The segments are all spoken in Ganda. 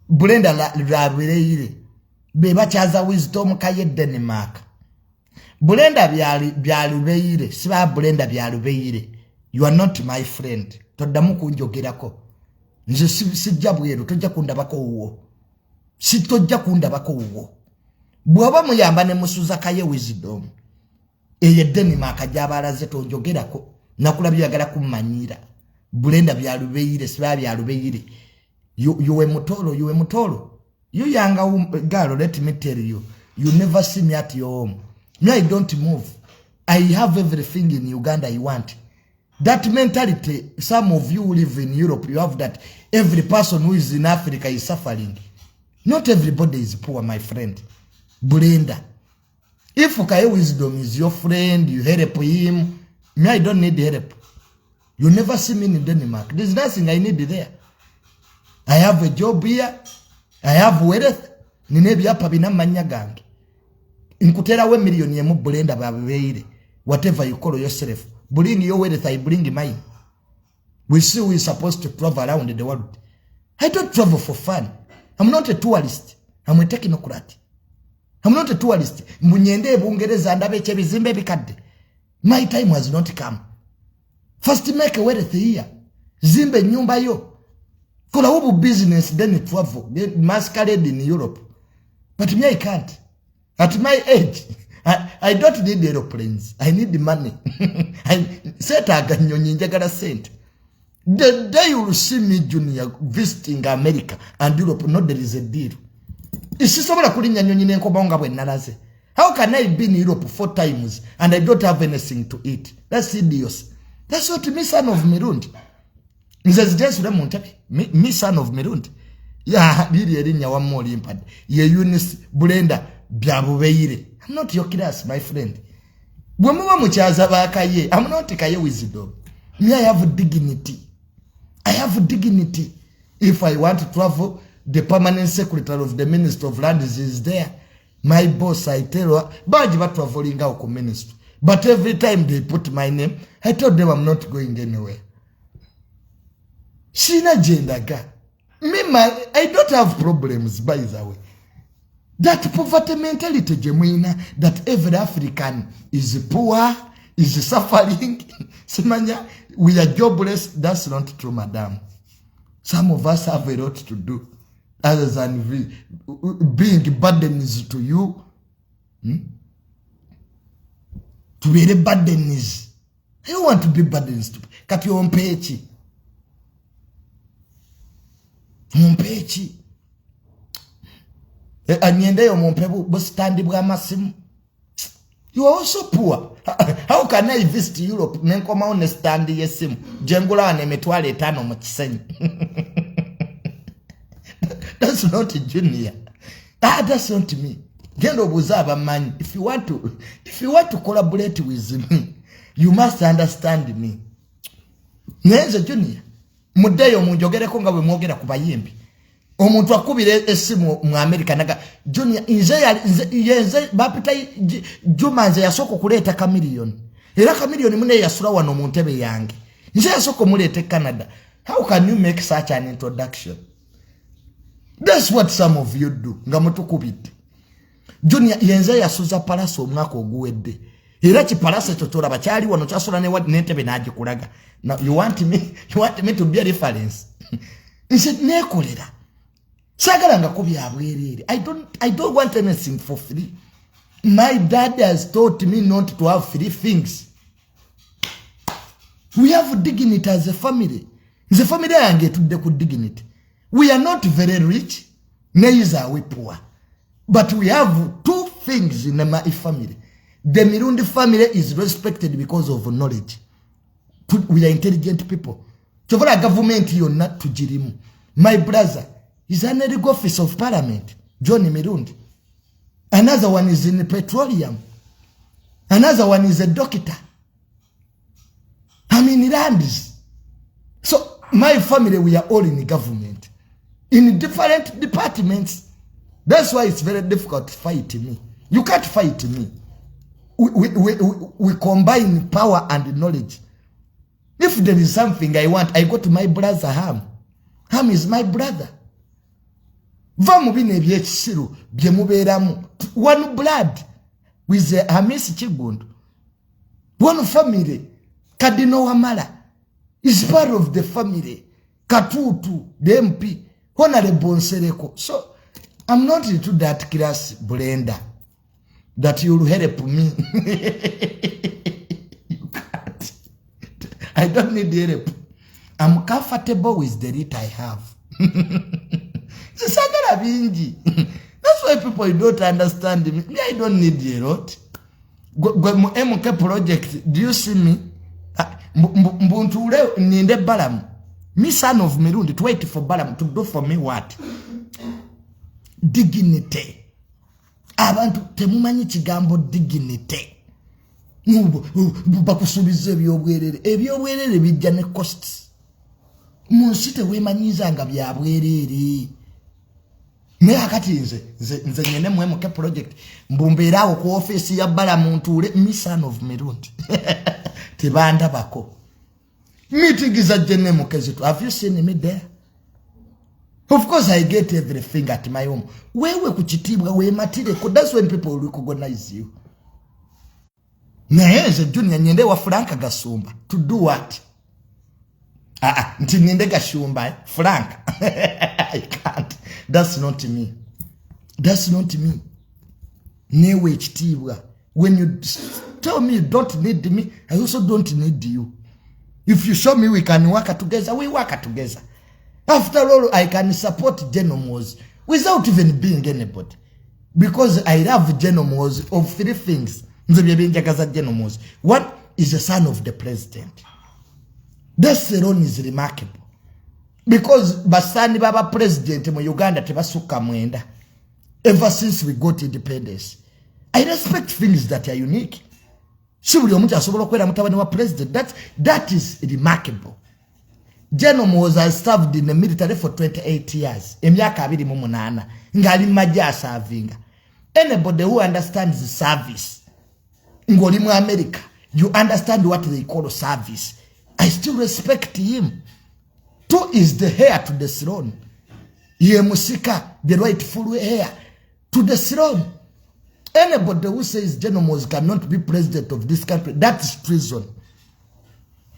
Brenda Lwabireire be bakyaza Wisdom Kaye Denmark. Brenda Byalubeire, siba Brenda Byalubeire, you are not my friend. Toddamu kunjogerako. Nze sijja bweru, tojja kundabako wuwo. Sitojja kundabako wuwo. Bw'oba muyamba ne musuza Kaye Wisdom, eyo Denmark gy'abalaze tonjogerako. Nakulabye oyagala kummanyiira. Brenda Byalubeire, siba Byalubeire. You were mutolo, you were mutolo. You younger girl, let me tell you, you never see me at your home. Me, I don't move. I have everything in Uganda I want. That mentality, some of you who live in Europe, you have that every person who is in Africa is suffering. Not everybody is poor, my friend. Brenda. If Kaye Wisdom is your friend, you help him. Me, I don't need help. You never see me in Denmark. There's nothing I need there. I have a job here. I have wealth. Nina ebyapa bina mannya gange. Nkuterawo emiliyoni emu Brenda babeire. Whatever you call yourself. Bring your wealth, I bring mine. We see we supposed to travel around the world. I don't travel for fun. I'm not a tourist. I'm a technocrat. I'm not a tourist. Mbunyende ebungereza ndabe ekyebizimbe ebikadde. My time has not come. First make a wealth here. Zimba ennyumba yo. Kolawo bu business, then travel. Masquerade in Europe. But me, I can't. At my age, I don't need aeroplanes. I need money. Seetaaga nnyonyi, njagala sente. The day you will see me, Junior, visiting America and Europe, no, there is a deal. Sisobola kulinnya nnyonyi n'enkomawo nga bwe nalaze. How can I be in Europe four times and I don't have anything to eat? That's idiocy. That's not me, son of Mirundi. Nze zijja nsule mu ntebe. Me, son of Mirundi. Ya, liri erinnya wamma olimpadde. Ye Eunice Brenda Byabubeire. I'm not your class, my friend. Bwe muba mukyaza bakaye, I'm not Kaye Wisdom. Me, I have dignity. I have dignity. If I want to travel, the permanent secretary of the Ministry of Lands is there. My boss, I tell her, bangi batravelingawo ku ministry. But every time they put my name, I told them I'm not going anywhere. Sina gye ndaga. Me, I don't have problems, by the way. That poverty mentality gye mulina, that every African is poor, is suffering, simanya, we are jobless, that's not true, madam. Some of us have a lot to do other than being burdens to you. Tubeere burdens. I don't want to be burdens to. Kati ompe eki? Mumpe eki? Anyendeyo mumpe busitandi bw'amasimu. You are also poor. How can I visit Europe nenkomawo ne standi y'essimu gye ngula wano 50,000 mu Kisenyi? That's not Junior. Ah, that's not me. Genda obuuze abamanyi. If you want to collaborate with me, you must understand me. Naye nze Junior, muddeeyo munjogereko nga bwe mwogera ku bayimbi. Omuntu akubira essimu mu America naga Junior, nze bapita Juma, nze yasooka okuleeta Chameleone, era Chameleone mune yasula wano mu ntebe yange, nze yasooka omuleeta e Canada. How can you make such an introduction? That's what some of you do nga mutukubidde. Junior yenze yasuza Pallaso omwaka oguwedde, era kipalaso ekyo kyolaba kyali wano kyasula n'entebe n'agikulaga. Now you want me to be a reference? Nze neekolera, saagala nga kubyabwereere. I don't want anything for free. My dad has taught me not to have free things. We have dignity as a family. Nze family yange etudde ku dignity. We are not very rich, neither are we poor, but we have two things in my family. The Mirundi family is respected because of knowledge. We are intelligent people. Kyovola gavumenti yonna tugirimu. My brother is an legal office of parliament, John Mirundi. Another one is in petroleum. Another one is a doctor. I'm in lands. So my family, we are all in government in different departments. That's why it's very difficult to fight me. You can't fight me. We combine power and knowledge. If there is something I want, I go to my brother Ham. Ham is my brother. Va mu bino ebyekisiru bye mubeeramu. One blood with Hamisi Kigundu, one family. Kadino Wamala is part of the family. Katutu, the MP, Honorable Nsereko. So I'm not into that class, Brenda, that you'll help me. You can't. I don't need help. I'm comfortable with the rate I have. Sisagala bingi. That's why people don't understand me. Me, I don't need a lot. Gwe mu MK project, do you see me? Mbuntuule ninde Balamu. Me, son of Mirundi, to wait for Balamu to do for me what? Dignity. Abantu temumanyi kigambo dignity. Bakusuubiza ebyobwerere. Ebyobwerere bijja ne costs. Mu nsi teweemanyiza nga bya bwereere. Naye akati nze nyene mu MK project, mbumbeera awo ku ofiisi ya Balamu ntuule, me, son of Mirundi, tebandabako. Meeting za General Kizito, have you seen me there? Of course I get everything at my home. Wewe ku kitiibwa, weematireko. That's when people will recognize you. Naye nze Junior nyende wa Frank Gasumba to do what? Ah, ah, nti ninde Gashumba, eh? Frank, I can't. That's not me, that's not me. Newe ekitiibwa. When you tell me you don't need me, I also don't need you. If you show me we can work together, we work together. After all, I can support General Muhoozi without even being anybody, because I love General Muhoozi of three things. Nze bye binjagaza General Muhoozi: one is the son of the president. That alone is remarkable, because basaani baba president mu Uganda tebasukka 9 ever since we got independence. I respect things that are unique. Si buli omuntu asobola okubeera mutabani wa president. That is remarkable. General Muhoozi has served in the military for 28 years, emyaka 28 ng'ali mumagye aservinga. Anybody who understands the service, ng'oli mu America, you understand what they call service. I still respect him. Two is the heir to the throne. Ye musika, the rightful heir to the throne. Anybody who says General Muhoozi cannot be president of this country, that is treason.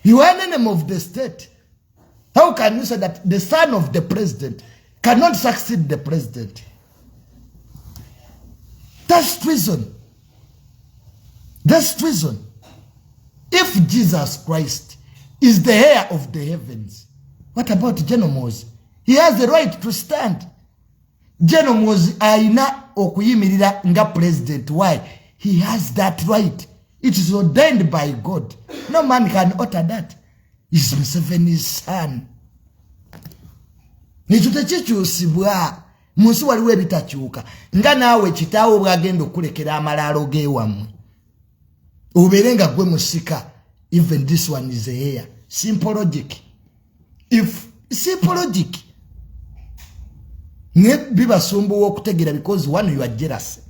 You are an enemy of the state. How can you say that the son of the president cannot succeed the president? That's treason. That's treason. If Jesus Christ is the heir of the heavens, what about General Muhoozi? He has the right to stand. General Muhoozi ayina okuyimirira nga president. Why? He has that right. It is ordained by God. No man can alter that. Is Museveni's son. Ekyo tekikyusibwa. Mu nsi waliwo ebitakyuka. Nga naawe kitaawo bwagenda okulekera amalaalo g'ewammwe, obeere nga gwe musika. Even this one is a heir. Simple logic. If simple logic, naye bibasumbuwa okutegeera, because one, you are jealous.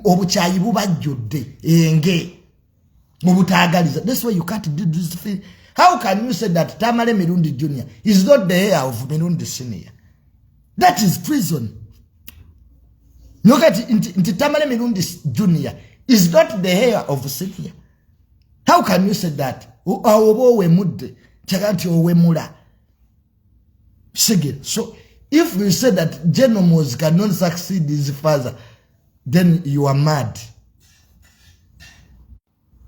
Obukyayi bubajjudde enge obutaagaliza. That's why you can't do this thing. How can you say that Tamale Mirundi Junior is not the heir of Mirundi Senior? That is treason. Look at nti Tamale Mirundi Junior is not the heir of Senior. How can you say that? Awo oba owemudde, kyaga nti owemula sigir. So if you say that General Muhoozi cannot succeed his father, then you are mad.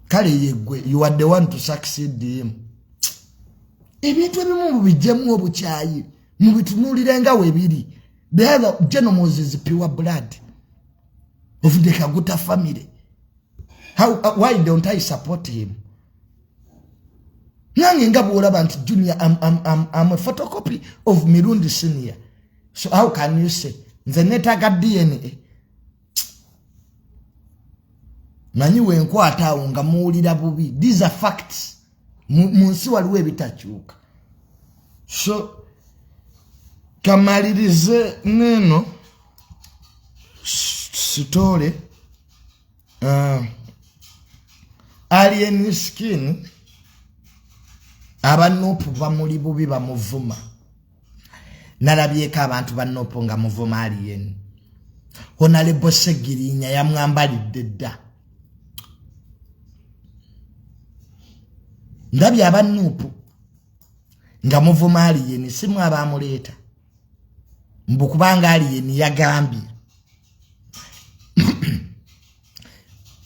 Kale yegwe, you are the one to succeed him. Ebintu ebimu mubijjemu obukyayi, mubitunuulire nga webiri. The other, General Muhoozi is pure blood of the Kaguta family. Why don't I support him? Nange nga bwolaba nti Junior, I'm a photocopy of Mirundi Senior. So how can you say nze neetaaga DNA? Manyi wenkwata awo nga muwulira bubi. These are facts. Mu nsi waliwo ebitakyuka. So kamalirize neeno story. Alien Skin, aba NUP bamuli bubi, bamuvuma. Nalabyeko abantu ba NUP nga muvuma Alien. Honorable Segirinya yamwambalidde dda. Ndabye aba NUP nga muvuma Alien, si mwe abamuleeta. Mbu kubanga Alien yagambye.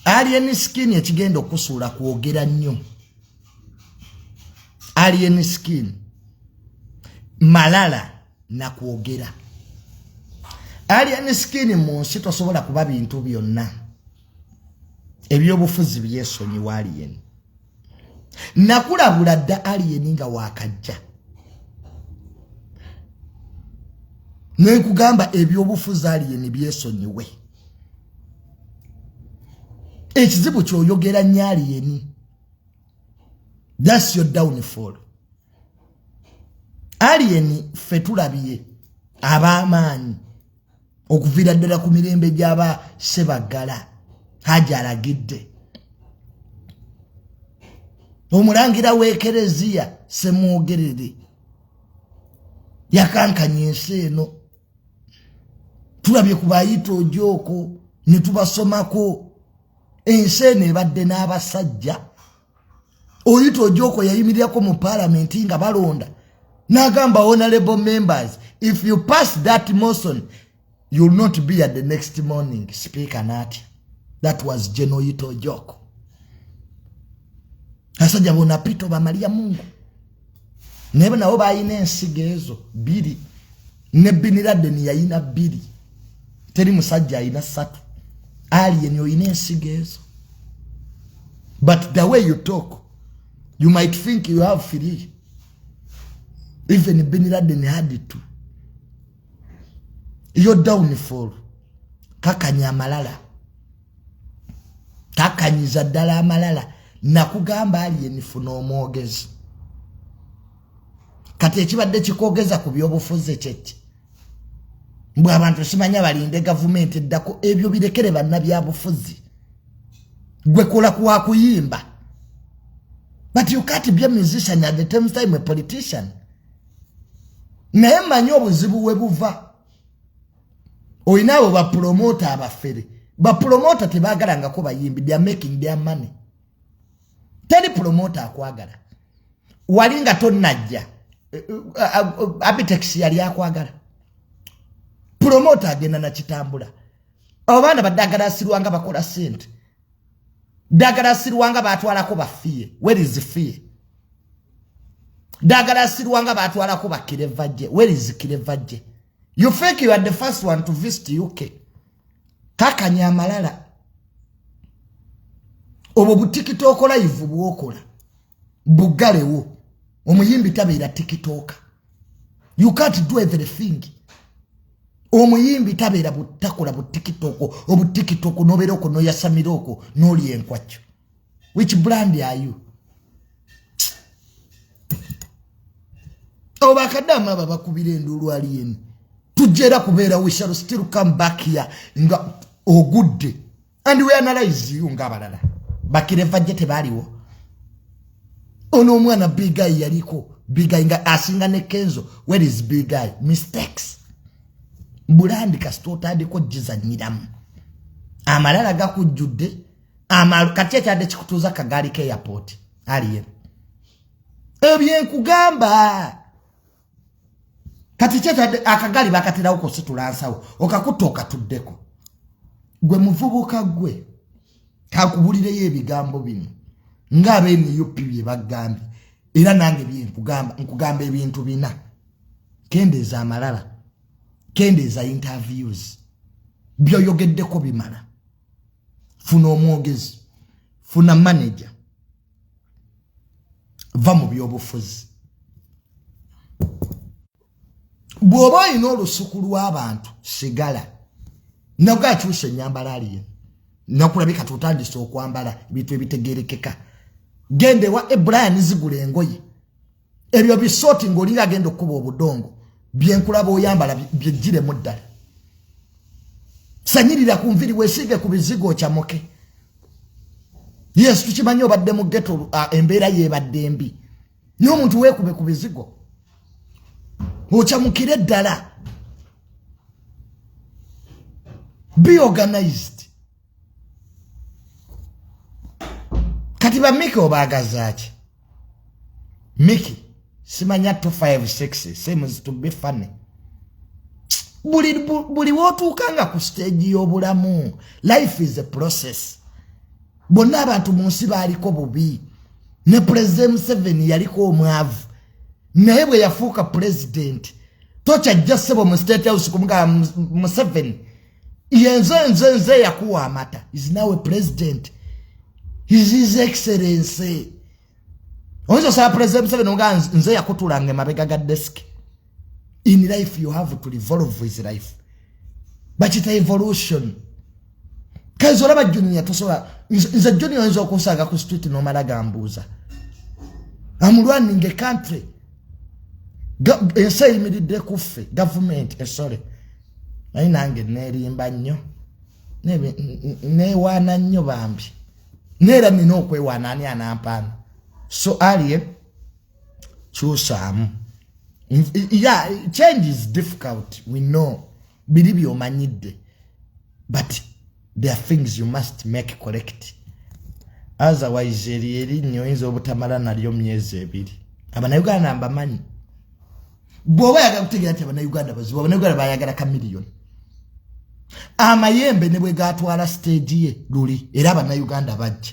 Alien Skin ekigenda okusuula kwogera nnyo. Alien Skin malala na kwogera. Alien Skin mu nsi tosobola kuba bintu byonna. Ebyobufuzi byesonyiwa Alien. Nakulabula dda Alien nga wakajja. Nenkugamba ebyobufuzi Alien byesonyiwe. Ekizibu kyoyogera nnyo Alien. That's your downfall. Alien ffe tulabye ab'amaanyi okuviira ddala ku mirembe gy'aba Ssebaggala Haji alagidde omulangira w'ekereziya Ssemwogerere yakankanya ensi eno. Tulabye ku bayita ojooko ne tubasomako. Ensi eno ebadde n'abasajja. Oyita ojooko yayimirirako mu paalamenti nga balonda n'agamba honorable members, if you pass that motion you will not be at the next morning. Speaker n'atya. That was General Oyita Ojok. Asajja bona Pito ba Maria Mungu naye nabo balina ensigo ezo bbiri, ne Bin Laden yayina bbiri, teri musajja ayina ssatu. Alien oyina ensigo ezo, but the way you talk you might think you have three. Even Bin Laden had two. Your downfall kakanya amalala, kakanyiza ddala amalala. Nakugamba Alien funa omwogezi. Kati ekibadde kikwogeza ku byobufuzi kyeki? Mbwe abantu simanya balinde gavumenti eddako, ebyo birekere bannabyabufuzi. Gwe kola kwa kuyimba, but you can't be a musician at the same time a politician. Naye mmanyi obuzibu we buva. Olina abo bapromota abafere. Bapromota tebaagalangako bayimbi, they are making their money. Teri promota akwagala. Wali nga tonnajja, Abitex yali akwagala. Promota agenda nakitambula. Abo baana baddagala sirwanga bakola ssente. Ddagala sirwanga batwalako bafiye. Where is fiye? Ddagala sirwanga batwalako bakirevajje. Where is kirevajje? You think you are the first one to visit UK. Kakanya amalala. Obwo butikitoko live bwokola buggalewo. Omuyimbi tabeera tikitoka. You can't do everything. Omuyimbi tabeera butakola butikitoko, obutikitoko nobeera okwo noyasamira okwo n'olya enkwakyo. Which brand are you? Oba akadamu abo bakubira enduulu Alien. Tujja era kubeera, we shall still come back here nga ogudde and we analyze you ng'abalala. Bakireva gye tebaaliwo. Ono omwana Big Guy yaliko. Big Guy nga asinga ne Kenzo. Where is Big Guy? Mistakes. Bulandi kasita otandika ogizannyiramu. Amalala gakujjudde. Kati ekyadde kikutuuza kagaali ke airport. Alien. Ebyenkugamba. Kati kyekadde akagaali bakaterawo kusitula nsawo, okakutta okatuddeko. Gwe muvubuka gwe, kakubulireyo ebigambo bino ng'aba NUP bye bagambye, era nange bye nkugamba, nkugamba ebintu bina. Kendeeza amalala, kendeeza interviews, byoyogeddeko bimala. Funa omwogezi, funa manager, va mu byobufuzi. Bw'oba olina olusuku lw'abantu sigala nabwo akyusa ennyambala aliyo nakulabika tutandise okwambala ebintu ebitegerekeka. Genda ewa Brian zigula engoye ebyo bisooti ng'olinga agenda okukuba obudongo byenkulaba oyambala byejjiremu ddala. Sanyirira ku nviri weesiige ku bizigo okyamuke. Yes, tukimanyi obadde mu ghetto, embeera yeebadde mbi, naye omuntu weekube ku bizigo. Okyamukire ddala. Be organized. Kati ba Miki obaagaza ki? Miki simanya 256 seems to be funny. Buli w'otuuka nga ku stage y'obulamu, life is a process. Bonna abantu mu nsi baaliko bubi. Ne President Museveni yaliko omwavu, naye bwe yafuuka president tokyajja ssebo mu State House kumugamba Museveni yenze nze nze yakuwa amata. Is now a president, is his excellency. Oyinza osaba President Museveni oga nze yakutulanga emabega ga desk. In life you have to revolve with life, bakita evolution. Kazi olaba Junior, tosobola nze Junior oyinza okunsanga ku street n'omala gambuuza. I'm running a country. Ensi eyimiridde ku ffe, gavumenti esole. Naye nange neerimba nnyo, neewaana nnyo bambi, neera nina okwewaana. Ani anampaana? So alie kyusaamu. Yeah, change is difficult, we know. Biri byomanyidde, but there are things you must make correct, otherwise eri erinnya oyinza obutamala nalyo myezi 2. Abannayuganda mbamanyi. Bw'oba yagala kutegeera nti Abannayuganda bazibu, Abannayuganda bayagala Chameleone. Amayembe ne bwe gatwala stage ye luli, era Abannayuganda bajja,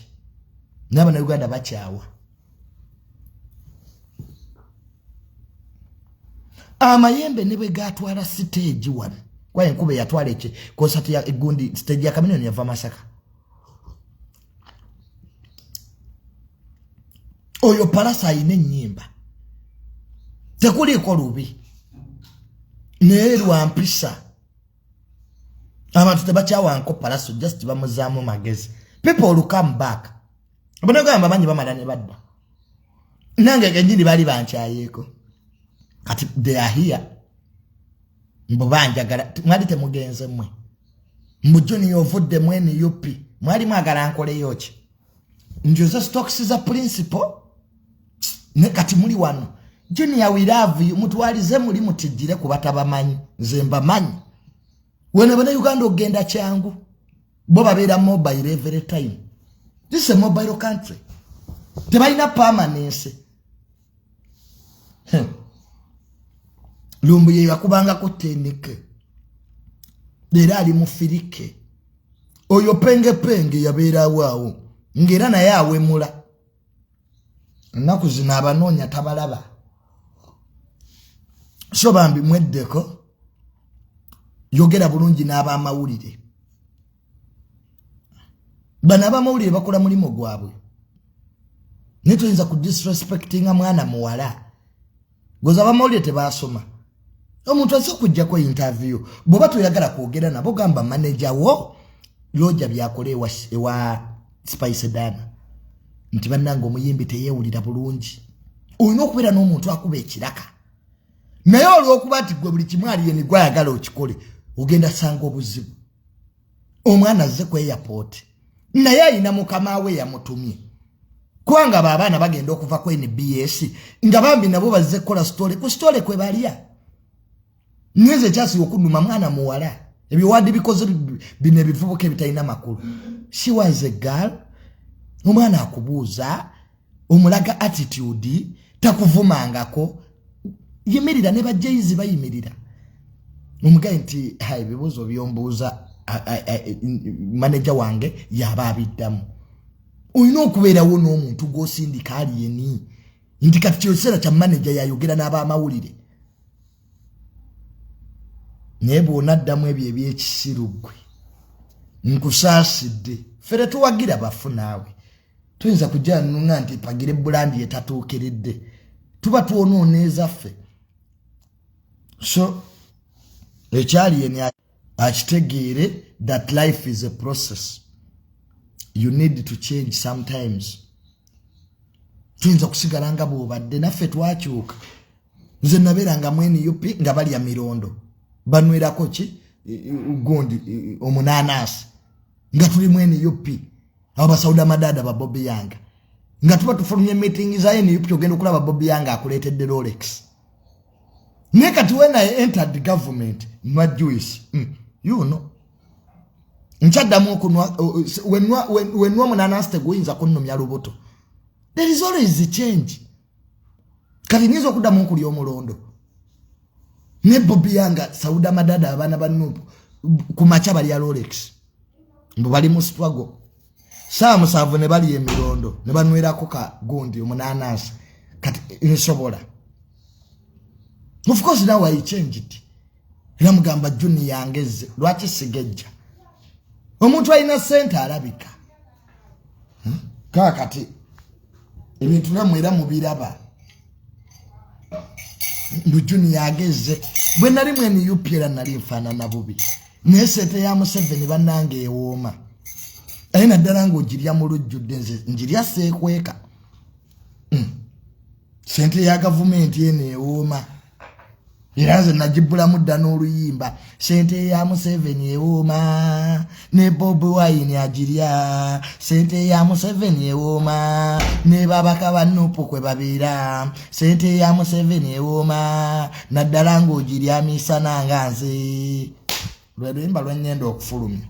naye Abannayuganda bakyawa amayembe. Ne bwe gatwala stage wano kwa enkuba eyatwala eki konsati ya egundi, stage ya Chameleone yava Masaka. Oyo Palasa ayina ennyimba, tekuliiko lubi, naye lwampisa abantu tebakyawanko Palaso, just bamuzaamu magezi. People will come back. Abanagamba bamanyi bamala ne badda. Nange kenyini baali bankyayeeko, kati they are here. Mbu banjagala, mwali temugenze mmwe. Mbu Junior ovudde mu NUP, mwali mwagala nkoleyo ki? Njoza stocks za principal ne kati muli wano. Junior, we love you. Mutwalize muli mutijjire ku batabamanyi, nze mbamanyi. Wena bana Uganda ogenda kyangu, bo babeera mobile every time. This is a mobile country, tebalina permanence. Lumbu ye yakubangako tenike, leero ali mu firike. Oyo penge penge yabeerawo awo ng'era naye awemula. Ennaku zino abanoonya tabalaba. So bambi mweddeko, yogera bulungi n'abamawulire. Bano abamawulire bakola mulimu gwabwe, naye toyinza ku disrespectinga mwana muwala. Goza abamawulire tebasoma. Omuntu azze okuggyako interview, bw'oba toyagala kwogera nabo gamba manager wo Loja byakola ewa Spice Dana nti bannange omuyimbi teyeewulira bulungi. Olina okubeera n'omuntu akuba ekiraka, naye olw'okuba nti gwe buli kimu aliye nigwe ayagala okikole, ogenda sanga obuzibu. Omwana azze ku airport, naye alina mukama we yamutumye, kubanga abo abaana bagenda okuva ku NBS nga bambi nabo bazze kukola story ku story kwe balya. Nze ekyasiga okunnuma mwana muwala, ebyo wandi bikoze bino ebivubuka ebitalina makulu. She was a girl. Omwana akubuuza, omulaga attitude, takuvumangako, yimirira. Ne bajeizi bayimirira. Omugaye nti ebibuuzo byombuuza maneja wange yaba abiddamu. Olina okubeerawo n'omuntu gw'osindika aliyeni nti kati kyekiseera kya maneja yayogera n'abamawulire. Naye bw'onaddamu ebyo ebyekisiru, ggwe nkusaasidde. Ffe tetuwagira bafu naawe tuyinza kujja nunga nti pagire bulandi etatuukiridde, tuba twonoona ezaffe. So ekyali eni akitegeere that life is a process, you need to change sometimes. Tuyinza kusigala nga bw'obadde, naffe twakyuka. Nze nabeeranga mu NUP nga balya mirondo, banwerako ki gundi omunaanaasi, nga tuli mu NUP. Abo basauda madaada ba Bobi Yanga, nga tuba tufulumye meeting za NUP, ogenda okulaba Bobi Yanga akuleetedde Rolex. Naye kati when I entered government, nwa juice, nkyaddamu okunwa. Wenwa omunanasi teguyinza kunnumya lubuto. There is always a change. Kati nyinza okuddamu okulya omulondo ne Bobi Yanga, Sauda Madada, abaana ba NUP ku makya balya Rolex, mbu bali mu struggle. Saawa 7 ne balya emirondo ne banwerako ka gundi omunanasi. Kati nsobola? Of course now I changed. Era mugamba Juni yangeze, lwaki sigejja? Omuntu alina sente alabika. Kakati ebintu nammwe era mubiraba mbu Juni yageze. Bwe nali mu NUP era nali nfaanana bubi, naye sente ya Museveni bannange ewooma, aye naddala ng'ogirya mu lujjudde. Nze njirya seekweka. Sente ya gavumenti eno ewooma, era nze nagibulamu dda n'oluyimba: sente ya Museveni ewooma, ne Bobi Wine agirya. Sente ya Museveni ewooma, ne babaka ba NUP kwe babeera. Sente ya Museveni ewooma, naddala ng'ogirya misana nga nze. Lwe luyimba lwenyenda okufulumya.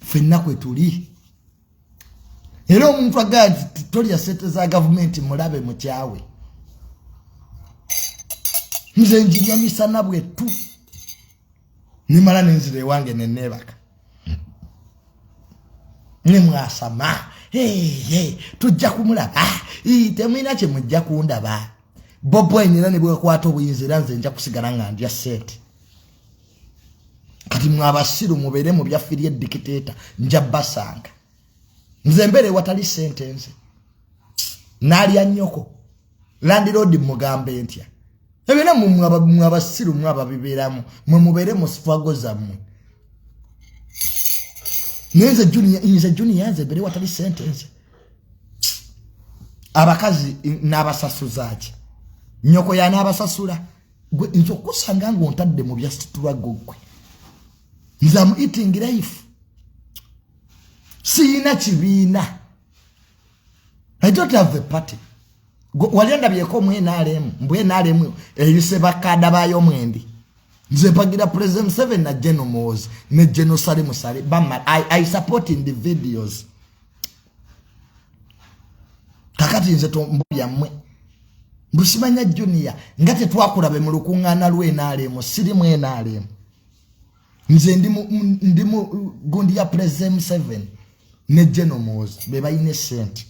Ffenna kwe tuli. Era omuntu agaa nti tolya sente za gavumenti, mulabe mukyawe. Nze njirya misana bwetu, nimala nenzira ewange neneebaka. Nemwasama, tujja kumulaba, temulina kyemujja kundaba. Bobi Wine era ne bwekwata obuyinza, era nze nja kusigala nga ndya sente. Kati mwabasiru mubeere mu byaffiri edikiteeta, nja basanga. Nze mbeera ewatali sente, nze naalya nnyoko landlord, mugambe ntya? Ebyona mwe abasiru mwe ababibeeramu, mwe mubeere mu struggle zammwe. Naye nze Junior, nze Junior, nze mbeere watali sente? Nze abakazi n'abasasuzaaki? Nyoko yanaabasasula? Gwe nze okusanga ngaontadde mu bya struggle, gwe nze am eating life. Siina kibiina, I don't have a party. Wali ondabyeko mu NRM? Mbu NRM eyise bakada bayo mwendi. Nze mpagira President Museveni na General Muhoozi ne General Salim Saleh. Bama I support in the videos. Kakati nze tombyammwe mbusimanya Junior nga tetwakulabe mu lukuŋŋaana lw'NRM. Siri mu NRM. Nze ndi mu gundi ya President Museveni ne General Muhoozi, be balina essente.